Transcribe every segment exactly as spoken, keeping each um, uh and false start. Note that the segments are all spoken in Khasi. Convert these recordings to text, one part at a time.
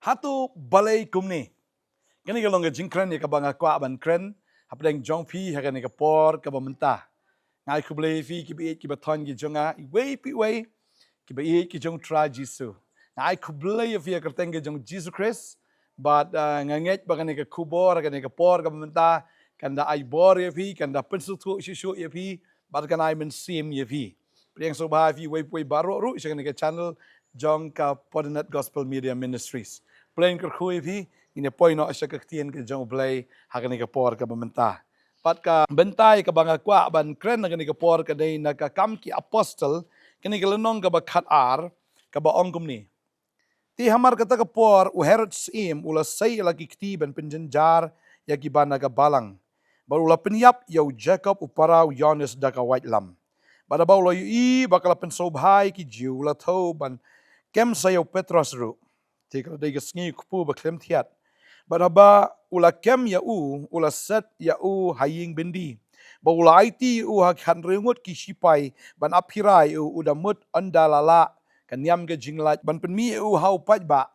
Hato balei kumne? Kane ka long ka jingkren ïa kaba nga kwah ban kren hapdeng jong phi ha kane ka por kaba mynta. Nga ai khublei ïa phi kiba ïeit kiba thon ki jong nga, iwei pa iwei, kiba ïeit ki jong Trai Jisu. Nga ai khublei ïa phi ha ka kyrteng ka jong Jisu Khrist. Bad, ah, nga ngeit ba kane ka khubor ha kane ka por kaba mynta kan da ai bor ïa phi, kan da pynsngewthuh shuh shuh ïa phi, bad kan ai mynsiem ïa phi. Pdiang sngewbha ïa phi iwei pa iwei baroh ruh sha kane ka channel jong ka Fortinet Gospel Media Ministries. Khublei kyrkhu ïa phi, ngin ïa poi noh sha ka ktien ka jong U Blei ha kane ka por kaba mynta. Bad ka bynta ïa kaba nga kwah ban kren ha kane ka por ka dei na ka Kam ki Apostol, kane ka lynnong kaba khatar, kaba ong kumne. Te hamar kata ka por u Herod Syiem u la sei ïa la ki kti ban pynjynjar ïa kiba na ka balang. Bad u la pynïap ïa u Jakob u para u Ïoannis da ka waitlam. Bad haba u la ïohi ba ka la pynsngewbha ïa ki Jiw u la thew ban kem sa ïa u Petros ruh. Te ka la dei ka sngi kpu ba khlem thiat. Bad haba u la kem ïa u, u la set ïa u ha ïing byndi. Bad u la aiti ïa u ha ki hynriew ngut ki shipai ban ap hira ïa u, u da mut ynda la lah ka niam ka jinglait ban pynmih ïa u ha u paidbah.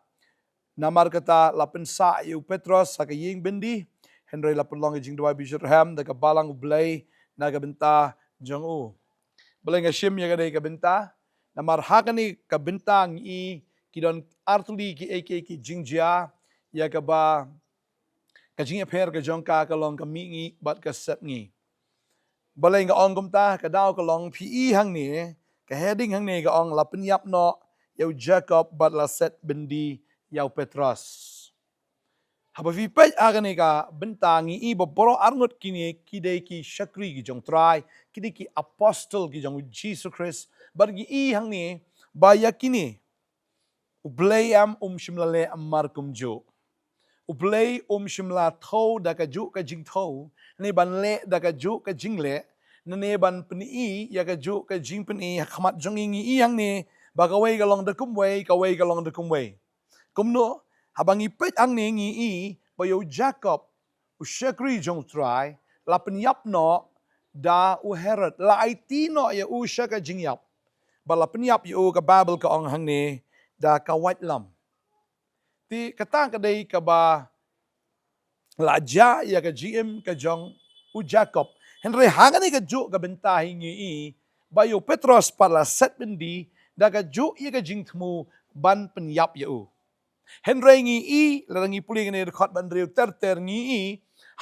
Namar kata la pynsah ïa u Petros ha ka ïing byndi, hynrei la pynlong ka jingduwai ba syrhem da ka balang U Blei na ka bynta jong u. Balei nga shim ïa ka dei ka bynta? Namar ha kane ka bynta ngi i ki don artylli kiei kiei ki jingjia, ïa kaba ka jingïapher ka jong ka ka long ka mihngi bad ka sepngi. Balei nga ong kumta? Ka daw ka long phi i hangne, ka heading hangne ka ong la pynïap noh ïa u Jakob bad la set byndi ïa u Petros. Haba phi peit ha kane ka bynta ngi i ba baroh arngut kine ki dei ki shakri ki jong Trai, ki dei ki apostol ki jong Jisu Khrist, bad ngi i hangne ba ïa kine U Blei em um shym la leh em mar kumjuh. U Blei um shym la thew da kajuh ka jingthew, ne ban leh da kajuh ka jingleh, ne ban pyni ïa kajuh ka jingpyni ha khmat jong ngi. Ngi i hangne ba kawei ka long da kumwei, kawei ka long da kumwei. Kumno, haba ngi peit hangne ngi i ba ïa u Jakob, u shakri jong Trai, la pynïap noh da u Herod, la aiti noh ïa u sha ka jingïap. Ba la pynïap ïa u, ka Baibl ka ong hangne, da ka waitlam. Te kata ka dei kaba la jia ïa ka jingim ka jong u Jakob. Hynrei ha kane kajuh ka bynta hi ngi i ba ïa u Petros pat la set byndi da kajuh ïa ka jingthmu ban pynïap ïa u. Hynrei ngi i, lada ngi pule kane dkhot ba hynriew ter ter ngi i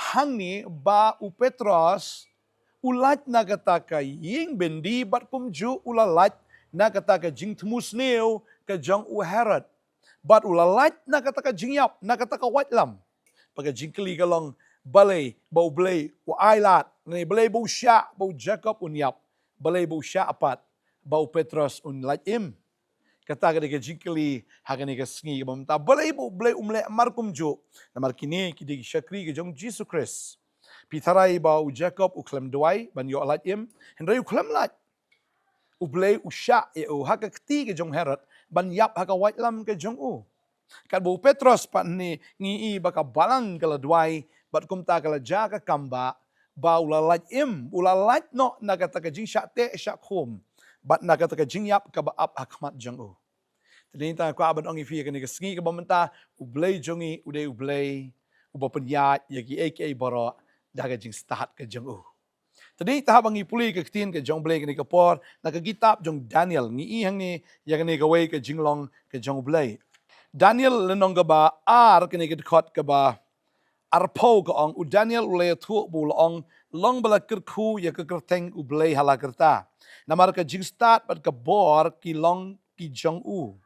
hangne ba u Petros u lait na kata ka ïing byndi bad kumjuh u la lait na kata ka jingthmu sniew ka jong u Herod. Bad u la lait na kata ka jingïap, na kata ka waitlam. Ba ka jingkylli ka long balei ba U Blei u ai lad, ne balei ba u shah ba u Jakob un ïap, balei ba u shah pat ba u Petros un lait im. Kata ka dei ka jingkylli ha kane ka sngi kaba mynta, balei ba U Blei um leh mar kumjuh. Namar kine ki dei ki shakri ka jong Jisu Khrist. Phi tharai ba u Jakob u khlem duwai ban ïoh lait im, hynrei u khlem lait. U Blei u shah ïa u ha ka kti ka jong Herod ban ïap ha ka waitlam ka jong u. Katba u Petros pat ne ngi i ba ka balang ka la duwai bad kumta ka la jia ka kam ba, ba u la lait im, u la lait noh na kata ka jingshah teh shah khum bad na kata ka jingïap kaba ap ha khmat jong u. Te dei tang kwah ban ong ïa phi kane ka sngi kaba mynta, U Blei jong ngi u dei U Blei uba pynïaid ïa kiei kiei baroh da ka jingstad ka jong u. Te dei ta haba ngi pule ka ktien ka jong U Blei kane ka por na ka kitab jong Daniel, ngi i hangne ïa kane kawei ka jinglong ka jong U Blei. Daniel lynnong kaba ar, kane ka dkhot kaba arphew ka ong, u Daniel u la ïathuh ba u la ong, long ba la kyrkhu ïa ka kyrteng U Blei ha la karta. Namar ka jingstad bad ka bor ki long ki jong u.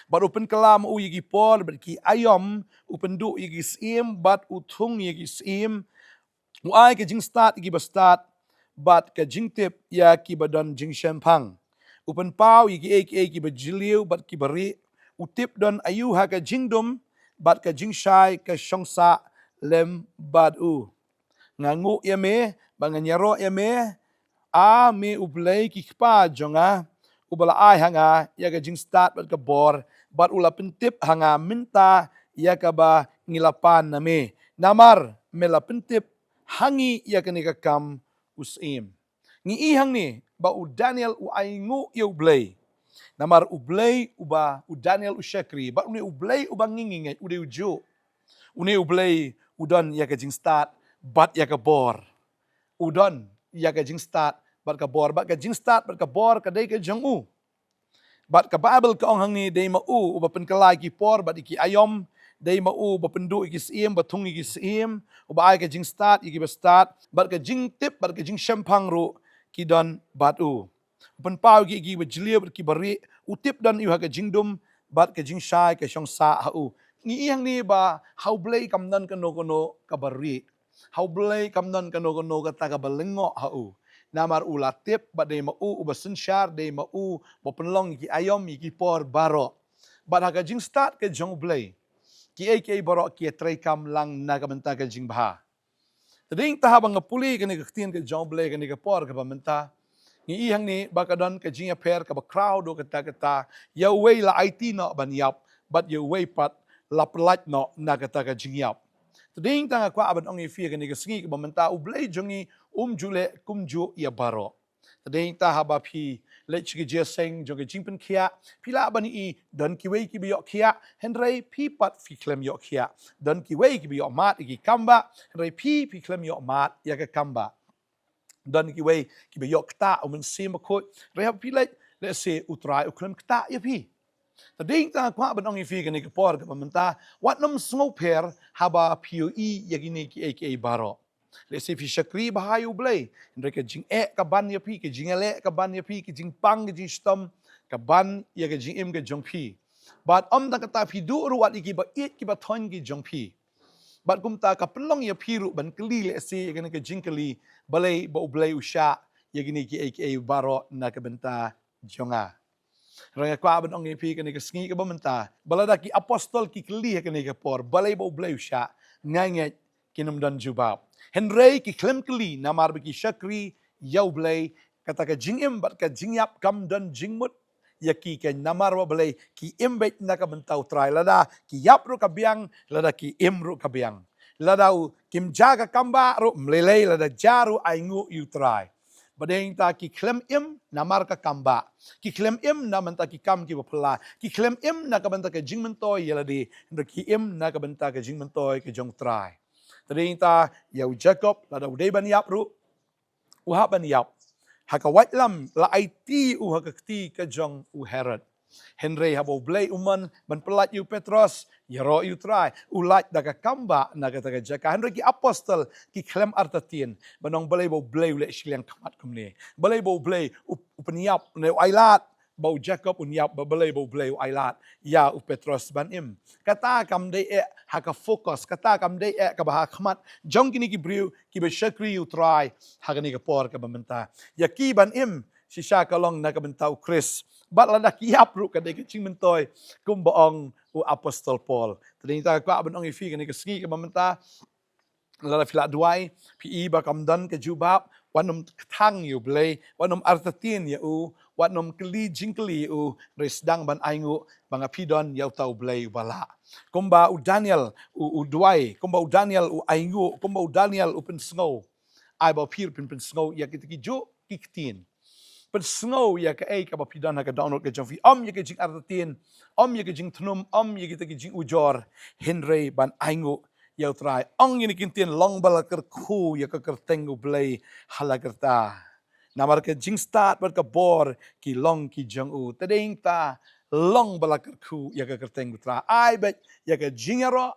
Bad u pynkylla ma u ïa ki por bad ki aïom, u pynduh ïa ki syiem bad u thung ïa ki syiem, u ai ka jingstad ïa kiba stad bad ka jingtip ïa kiba don jingshemphang. U pynpaw ïa kiei kiei kiba jylliew bad kiba rieh, u tip don aïu ha ka jingdum bad ka jingshai ka shong sah lem bad u. Nga nguh ïa me bad nga ñiaroh ïa me, A me U Blei ki kpa jong nga, uba la ai ha nga ïa ka jingstad bad ka bor, bad u la pyntip ha nga mynta ïa kaba ngi la pan na me. Namar me la pyntip ha ngi ïa kane ka kam u syiem. Ngi i hangne ba u Daniel u ainguh ïa U Blei. Namar U Blei uba u Daniel u shakri, bad une U Blei uba ngi ngi ngeit, u dei u juh. Une U Blei u don ïa ka jingstad bad ïa ka bor. U don ïa ka jingstad bad ka bor, bad ka jingstad bad ka bor ka dei ka jong u. Bad ka Baibl ka ong hangne, dei ma u uba pynkylla ïa ki por bad ïa ki aïom, dei ma u uba pynduh ïa ki syiem, ba thung ïa ki syiem, uba ai ka jingstad ïa ki ba stad, bad ka jingtip bad ka jingshemphang ruh ki don bad u. U pynpaw ïa ki, ïa ki ba jylliew bad ki ba rieh, u tip don ïa u ha ka jingdum, bad ka jingshai ka shong sah ha u. Ngi ïohi hangne ba ha U Blei kam don kano kano ka ba rieh. Ha U Blei kam don kano kano kata ka ba lyngngoh ha u. Namar u la tip bad dei ma u uba synshar, dei ma u uba pynlong ïa ki aïom ïa ki por baroh. Bad ha ka jingstad ka jong U Blei, kiei kiei baroh ki ïatreikam lang na ka bynta ka jingbha. Te dei nangta haba nga pule kane ka ktien ka jong U Blei kane ka por kaba mynta, ngi ïohi hangne ba ka don ka jingïapher kaba khraw haduh katta katta, ïa uwei la aiti noh ban ïap, bad ïa uwei pat la pyllait noh na kata ka jingïap. Te dei nangta nga kwah ban ong ïa phi kane ka sngi kaba mynta, U Blei jong ngi um ju leh kumjuh ïa baroh. Te dei nangta haba phi leit sha ka jingïaseng jong ka jingpynkhiah, phi lah ban ïohi don kiwei ki ba ïoh khiah, hynrei phi pat phi khlem ïoh khiah. Don kiwei ki ba ïoh mad ïa ki kambah, hynrei phi phi khlem ïoh mad ïa ka kambah. Don kiwei ki ba ïoh ktah U Mynsiem Bakhuid, hynrei haba phi leit, lehse U Trai u khlem ktah ïa phi. Te dei nangta nga kwah ban ong ïa phi kane ka por kaba mynta, wat nym sngewpher haba phi ïohi ïa kine kiei kiei baroh. Lehse phi shakri bha ïa U Blei, hynrei ka jingeh ka ban ïa phi, ka jingïaleh ka ban ïa phi, ka jingpang ka jingshitom ka ban ïa ka jingim ka jong phi. Bad ym tang kata, phi duh ruh wat ïa ki ba ïeit ki ba thoiñ ki jong phi. Bad kumta ka pynlong ïa phi ruh ban kylli lehse ïa kane ka jingkylli, balei ba U Blei u shah ïa kine kiei kiei baroh na ka bynta jong nga. Hynrei nga kwah ban ong ïa phi kane ka sngi kaba mynta, ba lada ki apostol ki kylli ha kane ka por, balei ba U Blei u shah, nga ngeit kin ym don jubab. Hynrei ki khlem kylli namar ba ki shakri ïa U Blei, kata ka jingim bad ka jingïap kam don jingmut ïa ki, ka namar ba balei, ki im beit na ka bynta U Trai. Lada ki ïap ruh ka biang, lada ki im ruh ka biang. Lada u kim jia ka kambah ruh ym lei lei, lada jia ruh ainguh ïa U Trai. Ba dei nangta ki khlem im namar ka kambah, ki khlem im na bynta ki kam ki ba phylla, ki khlem im na ka bynta ka jingmyntoi ïa lade, hynrei ki im na ka bynta ka jingmyntoi ka jong U Trai. Te dei nangta ïa u Jakob, lada u dei ban ïap ruh, u hap ban ïap. Ha ka waitlam la aiti u ha ka kti ka jong u Herod. Hynrei haba U Blei u mon ban pyllait ïa u Petros, ïaroh ïa U Trai, u lait da ka kambah na kata ka jaka. Hynrei ki apostol ki khlem artatien ban ong balei ba U Blei u leh shiliang khmat kumne, balei ba U Blei u, u pynïap ne u ailad ba u Jakob un ïap, ba balei ba U Blei u ailad ïa u Petros ban im. Kata kam dei eh ha ka focus, kata kam dei eh kaba ha khmat jong kine ki briew ki ba shakri ïa U Trai ha kane ka por kaba mynta. Ïa ki ban im shisha ka long na ka bynta U Khrist. Bad lada ki ïap ruh ka dei ka jingmyntoi, kumba ong u apostol Paul. Te dei nangta nga kwah ban ong ïa phi kane ka sngi kaba mynta, lada phi la duwai, phi i ba kam don ka jubab, wat nym kthang ïa U Blei, wat nym artatien ïa u, wat nym kylli jingkylli ïa u, hynrei sdang ban ainguh ba nga phi don ïa uta U Blei uba lah. Kumba u Daniel u, u duwai, kumba u Daniel u ainguh, kumba u Daniel u pynsngew. Ai ba phi ruh phin pynsngew ïa kita ki juh ki ktien. Pynsngew ïa kaei kaba phi don ha ka dohnud ka jong phi. Ym ïa ka jingartatien, ym ïa ka jingthnum, ym ïa kita ki jingujor, hynrei ban ainguh ïa U Trai. Ong ïa kine ki ktien, long ba la kyrkhu ïa ka kyrteng U Blei ha la karta. Namar ka jingstad bad ka bor ki long ki jong u. Te dei nangta long ba la kyrkhu ïa ka kyrteng U Trai. Ai beit ïa ka jingïaroh,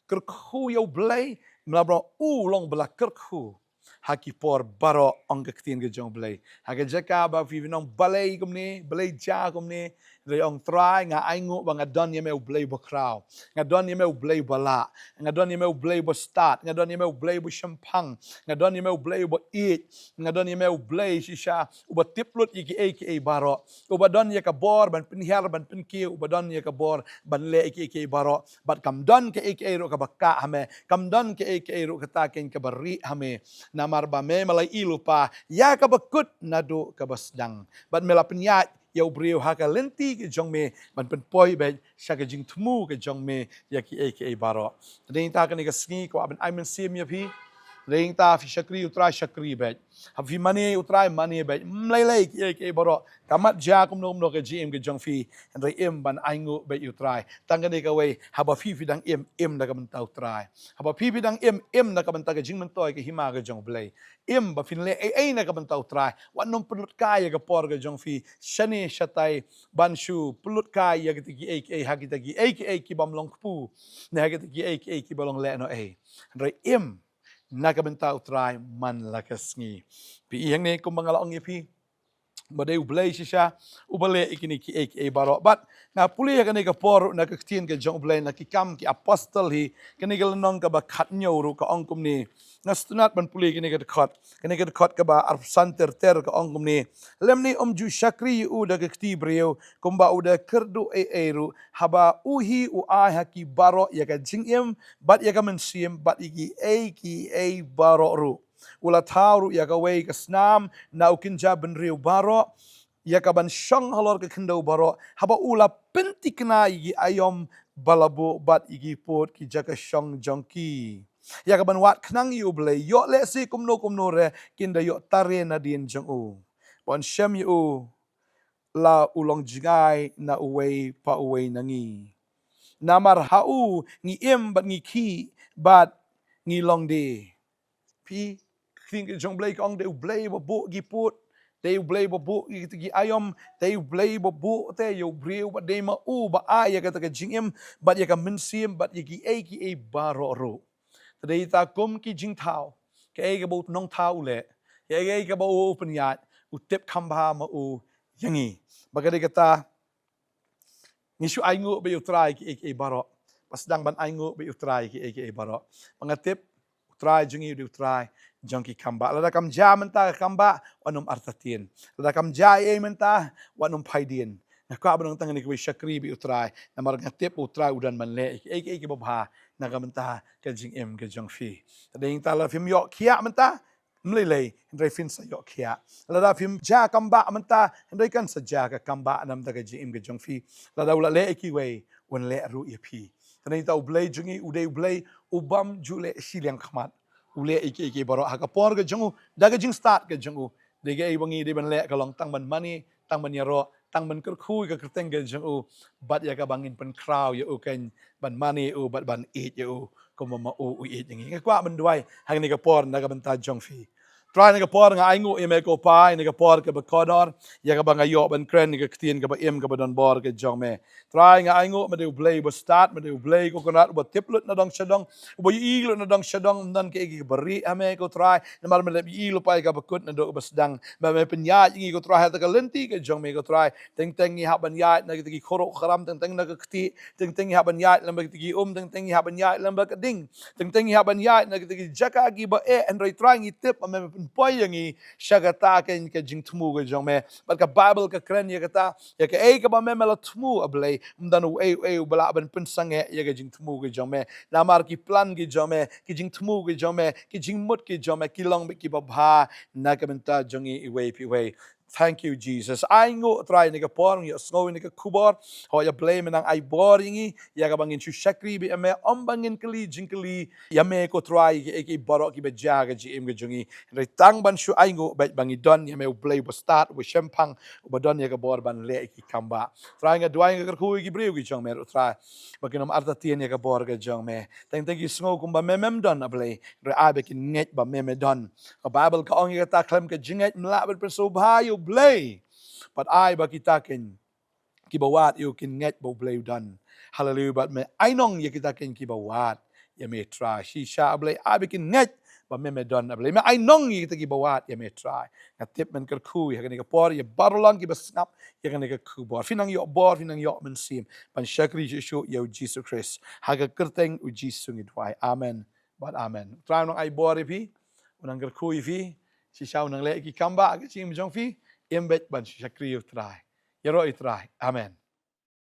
kyrkhu ïa U Blei, namar u long ba la kyrkhu ha ki por baroh, ong ka ktien ka jong U Blei. Ha ka jaka ba phi phin ong balei kumne, balei jia kumne, hynrei ong Trai, nga ainguh ba nga don ïa me U Blei uba khraw. Nga don ïa me U Blei uba lah. Nga don ïa me U Blei uba stad. Nga don ïa me U Blei uba shemphang. Nga don ïa me U Blei uba ïeit. Nga don ïa me U Blei shisha uba tip lut ïa kiei kiei baroh. Uba don ïa ka bor ban pynhiar ban pynkiew, uba don ïa ka bor ban leh ïa kiei kiei baroh. Bad kam don kaei kaei ruh kaba kah ha me. Kam don kaei kaei ruh kata keiñ kaba rieh ha me. Namar ba me, me la ïohi lypa ïa kaba kut naduh kaba sdang. Bad me la pynïaid ïa u briew ha ka lynti ka jong me ban pynpoi beit sha ka jingthmu ka jong me ïa kiei kiei baroh. Te dei nangta kane ka sngi kwah ban ai mynsiem ïa phi. Hynrei hangta phi shakri ïa u Trai, shakri beit. Haba phi mane ïa u Trai, mane beit. Ym lei lei kiei kiei baroh. Ka mat jia kumno kumno ka jingim ka jong phi, hynrei im ban ainguh beit ïa u Trai. Tang kane kawei, haba phi phi dang im, im na ka bynta u Trai. Haba phi phi dang im, im na ka bynta ka jingmyntoi ka hima ka jong u Blei. Im ba phin leh ei ei na ka bynta u Trai. Wat nym pynlut kai ïa ka por ka jong phi shane shatai ban shu pynlut kai ïa kita kiei kiei, ha kita kiei kiei ki bym long kpu, ne ha kita kiei kiei ki ba long lehnohei. Hynrei im na ka bynta u Trai man la ka sngi. Phi i hangne kumba nga la ong ïa phi, ba dei u Blei shisha uba leh ïa kine kiei kiei baroh. Bad nga pule ha kane ka por na ka ktien ka jong u Blei, na Ki Kam ki Apostol hi, kane ka lynnong kaba khathynñiew ruh ka ong kumne. Nga sngewtynnat ban pule kane ka dkhot. Kane ka dkhot kaba arphew san ter ter ka ong kumne: Lymne ym ju shakri ïa u da ka kti briew, kumba u da kyrduh ei ei ruh, haba u hi u ai ha ki baroh ïa ka jingim bad ïa ka mynsiem bad ïa kiei kiei baroh ruh. U la thaw ruh ïa kawei ka snam na u kynja bynriew baroh, ïa ka ban shong halor ka khyndew baroh, haba u la pynthikna ïa ki aïom ba la buh bad ïa ki pud ki jaka shong jong ki, ïa ka ban wad khnang ïa u Blei, ïoh lehse kumno kumno re kin da ïoh tare nadien jong u. Ban shem ïa u la u long jngai na uwei pa uwei na ngi. Namar ha u ngi im bad ngi khih bad ngi long die. Phi, ka ktien ka jong u Blei ka ong dei u Blei ba buh ki pud, dei u Blei ba buh ïa kita ki aïom, dei u Blei ba buh te ïa u briew, bad dei ma u ba ai ïa kata ka jingim bad ïa ka mynsiem bad ïa kiei kiei baroh ruh. Te dei ta kum ki jingthaw, kaei kaba u nongthaw u leh, kaei kaba u pynïaid, u tip kham bha ma u ïa ngi. Ba ka dei kata, ngi shu ainguh beit ïa u Trai kiei kiei baroh. Ba sdang ban ainguh beit ïa u Trai kiei kiei baroh. Ba nga tip u Trai jong ngi u dei u Trai jong ki kambah. Lada kam jia mynta ka kambah, wat nym artatien. Lada kam jia ei ei mynta, wat nym phaidien. Nga kwah ban ong tang kane kawei, shakri beit ïa u Trai. Namar nga tip u Trai u don ban leh kiei kiei kiba bha na ka bynta ka jingim ka jong phi. Te dei hangta lada phim ïoh khiah mynta, ym lei lei, hynrei phin sa ïoh khiah. Lada phim jia kambah mynta, hynrei kan sa jia ka kambah na ka bynta ka jingim ka jong phi. Lada u la leh ïa kiwei, un leh ruh ïa phi. Te dei hangta u Blei jong ngi u dei u Blei u bym ju leh shiliang khmat. U leh ïa kiei kiei baroh ha ka por ka jong u, da ka jingstad ka jong u. Dei kaei ba ngi dei ban leh ka long tang ban mane, tang ban ïaroh, tang ban kyrkhu ïa ka kyrteng ka jong u, bad ïa kaba ngin pynkhraw ïa u kein ban mane ïa u bad ban ïeit ïa u kumba ma u u ïeit ïa ngi. Nga kwah ban duwai ha kane ka por na ka bynta jong phi. Trai, na ka por nga ainguh ïa me ko Pa, na ka por kaba kordor, ïa kaba nga ïoh ban kren ïa ka ktien kaba im kaba don bor ka jong me. Trai, nga ainguh me dei u Blei uba stad, me dei u Blei ko Kynrad uba tip lut na dong sha dong, uba ïohi lut na dong sha dong. Ym don kaei kaei kaba rieh ha me ko Trai, namar me la ïohi lypa ïa kaba kut naduh kaba sdang. Me, me pynïaid ïa ngi ko Trai ha kata ka lynti ka jong me ko Trai. Teng teng ngi hap ban ïaid na kita ki khurup khuram, teng teng na ka ktieh, teng teng ngi hap ban ïaid lem bad kita ki um, teng teng ngi hap ban ïaid lem bad ka ding, teng teng ngi hap ban ïaid na kita ki jaka kiba eh, hynrei Trai ngi tip ba me pynpoi ïa ngi sha kata ka, ka jingthmu ka jong me. Bad ka Baibl ka kren ïa kata, ïa kaei kaba me, me la thmu, A Blei, ym don uei uei uba lah ban pynsangeh ïa ka jingthmu ka jong me. Namar ki plan ki jong me, ki jingthmu ki jong me, ki jingmut ki jong me ki long beit kiba bha na ka bynta jong ngi iwei pa iwei. Thank you, Jesus. Ainguh Trai, na ka por ngi ïohsngew ïa ka khubor. Hooid A Blei, me nang ai bor ïa ngi ïa kaba ngin shu shakri beit ïa me, ym ba ngin kylli jingkylli ïa me ko Trai, ïa kiei kiei baroh kiba jia ha ka jingim ka jong ngi. Hynrei tang ban shu ainguh beit ba ngi don ïa me u Blei uba stad, uba shemphang, uba don ïa ka bor ban leh ïa ki kambah. Trai, nga duwai, nga kyrkhu ïa ki briew ki jong me ruh Trai, ba kin ym artatien ïa ka bor ka jong me. Teng teng ki sngew kumba me mem don A Blei, hynrei ai ba kin ngeit ba me me don. Ka Baibl ka ong ïa kata, khlem ka jingngeit ym lah ban pynsngewbha ïa U Blei. Bad ai ba kita kin, kiba wad ïa u kin ngeit ba U Blei u don. Haleluia. Bad me ainong ïa kita kin kiba wad ïa me Trai. Shisha A Blei, ai ba kin ngeit ba me me don A Blei. Me ainong ïa kita kiba wad ïa me Trai. Nga tip men kyrkhu ïa kane ka por ïa baroh lang kiba sngap ïa kane ka khubor. Phin nang ïoh bor, phin nang ïoh mynsiem ban shakri shuh shuh ïa U Jisu Khrist. Ha ka kyrteng U Jisu ngi duwai. Amen bad amen. U Trai u nang ai bor ïa phi, u nang kyrkhu ïa phi, shisha u nang leh ïa ki kambah ha ka jingim jong phi. Im beit ban shakri ïa U Trai. Ïaroh ïa U Trai. Amen.